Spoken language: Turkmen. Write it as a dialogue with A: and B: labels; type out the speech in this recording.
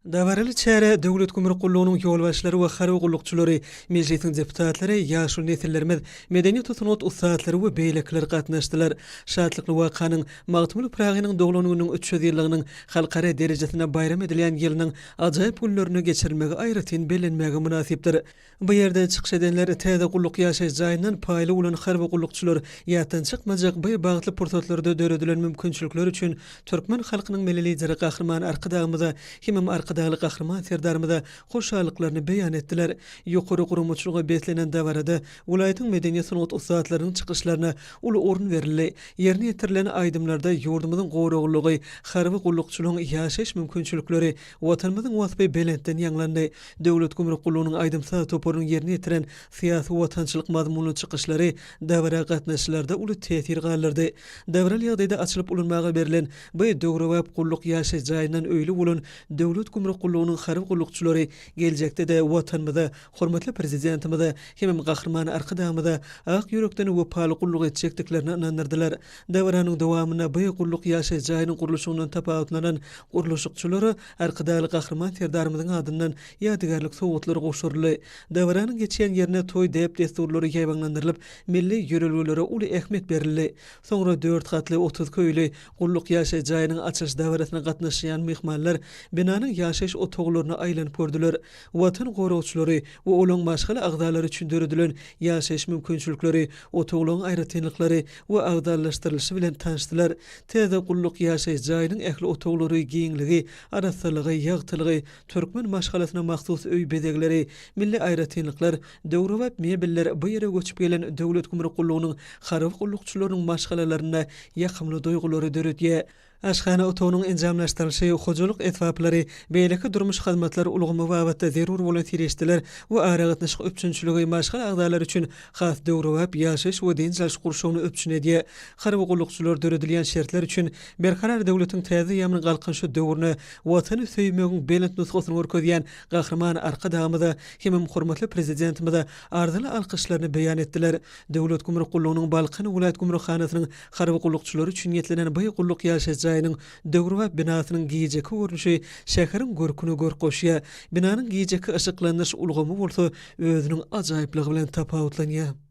A: Dabaraly çärä Döwlet gümrük gullugynyň ýolbaşçylary we harby gullukçylary, Mejlisiň deputatlary, ýaşuly nesillerimiz, medeniýet we sungat ussatlary we beýlekiler gatnaşdylar. Şatlykly wakanyň, Magtymguly Pyragynyň doglan gününiň 300 ýyllygynyň halkara derejesinde baýram edilýän ýylynyň ajaýyp günlerinde geçirilmegi aýratyn bellenmäge mynasypdyr. Bu ýerde çykyş edenler täze gulluk ýaşaýyş jaýyndan paýly bolan harby gullukçylar ýatdan çykmajak bu bagtly pursatlarda döredilen mümkinçilikler üçin türkmen halkynyň Milli Lideri Gahryman Arkadagymyza hemem Arkadagly Gahryman Serdarymyza hoşallyklaryny beýan etdiler. Ýokary guramaçylyga beslenen dabarada welaýatyň medeniýet-sungat ussatlarynyň çykyşlaryna uly orun berildi. Ýerine ýetirilen aýdymlarda ýurdumyzyň goraglylygy, harby gullukçylaryň ýaşaýyş mümkinçilikleri, Watanymyzyň waspy belentden ýaňlandy. Döwlet gümrük gullugynyň aýdym-saz toparynyň ýerine ýetiren syýasy-watançylyk mazmunly çykyşlary dabara gatnaşyjylarda uly täsir galdyrdy. Dabaraly ýagdaýda açylyp ulanmaga berlen bu döwrebap gulluk ýaşaýyş jaýyndan öýli bolan Döwlet gümrük gullugynyň harby gullukçylary geljekde-de Watanymyza, hormatly Prezidentimize hemem Gahryman Arkadagymyza ak ýürekden wepaly gulluk etjekdiklerine ynandyrdylar. Dabaranyň dowamynda bu gulluk ýaşaýyş jaýynyň gurluşygyndan tapawutlanan gurluşykçylara Arkadagly Gahryman Serdarymyzyň adyndan ýadygärlik sowgatlary gowşuryldy. Dabaranyň geçýän ýerinde toý däp-dessurlary ýaýbaňlandyrylyp, milli ýörelgelere uly ähmiýet berildi. Soňra dört gatly 32 öýli gulluk ýaşaýyş jaýynyň açylyş dabarasyna gatnaşýan myhmanlar binanyň ýaşaýyş otaglaryna aýlanyp gördüler. Watan goragçylary we olaryň maşgala agzalary üçin döredilen ýaşaýyş mümkinçilikleri, otaglaryň aýratynlyklary we agzallaşdyrylyşy bilen tanyşdylar. Täze gulluk ýaşaýyş jaýynyň ähli otaglary giňligi, arassalygy, ýagtylygy, türkmen maşgalasyna mahsus öý bezegleri, milli aýratynlyklar, döwrebap mebeller bu ýere göçüp gelen Döwlet gümrük gullugynyň harby gullukçylarynyň maşgalalarynda ýakymly duýgulary döredýär. Aşhana otagynyň enjamlaşdyrylyşy, hojalyk esbaplary, beýleki durmuş hyzmatlar ulgamy babatda zerur bolan serişdeler we aragatnaşyk üpjünçiligi maşgala agzalary üçin has döwrebap ýaşaýyş we dynç alyş gurşawyny üpjün edýär. Harby gullukçylar döredilýän şertler üçin Berkarar döwletiň täze eýýamynyň Galkynyşy döwründe Watany söýmegiň belent nusgasyny görkezýän Gahryman Arkadagymyza hemem hormatly Prezidentimize arzyly alkyşlaryny beýan etdiler. Döwlet gümrük gullugynyň Balkan welaýat gümrükhanasynyň harby gullukçylary üçin niýetlenen bu gulluk ýaşaýyş jaýynyň döwrebap binasynyň gijeki görnüşi şäheriň görküne görk goşýar. Binanyň gijeki yşyklandyryş ulgamy bolsa özüniň ajaýyplygy bilen tapawutlanýar.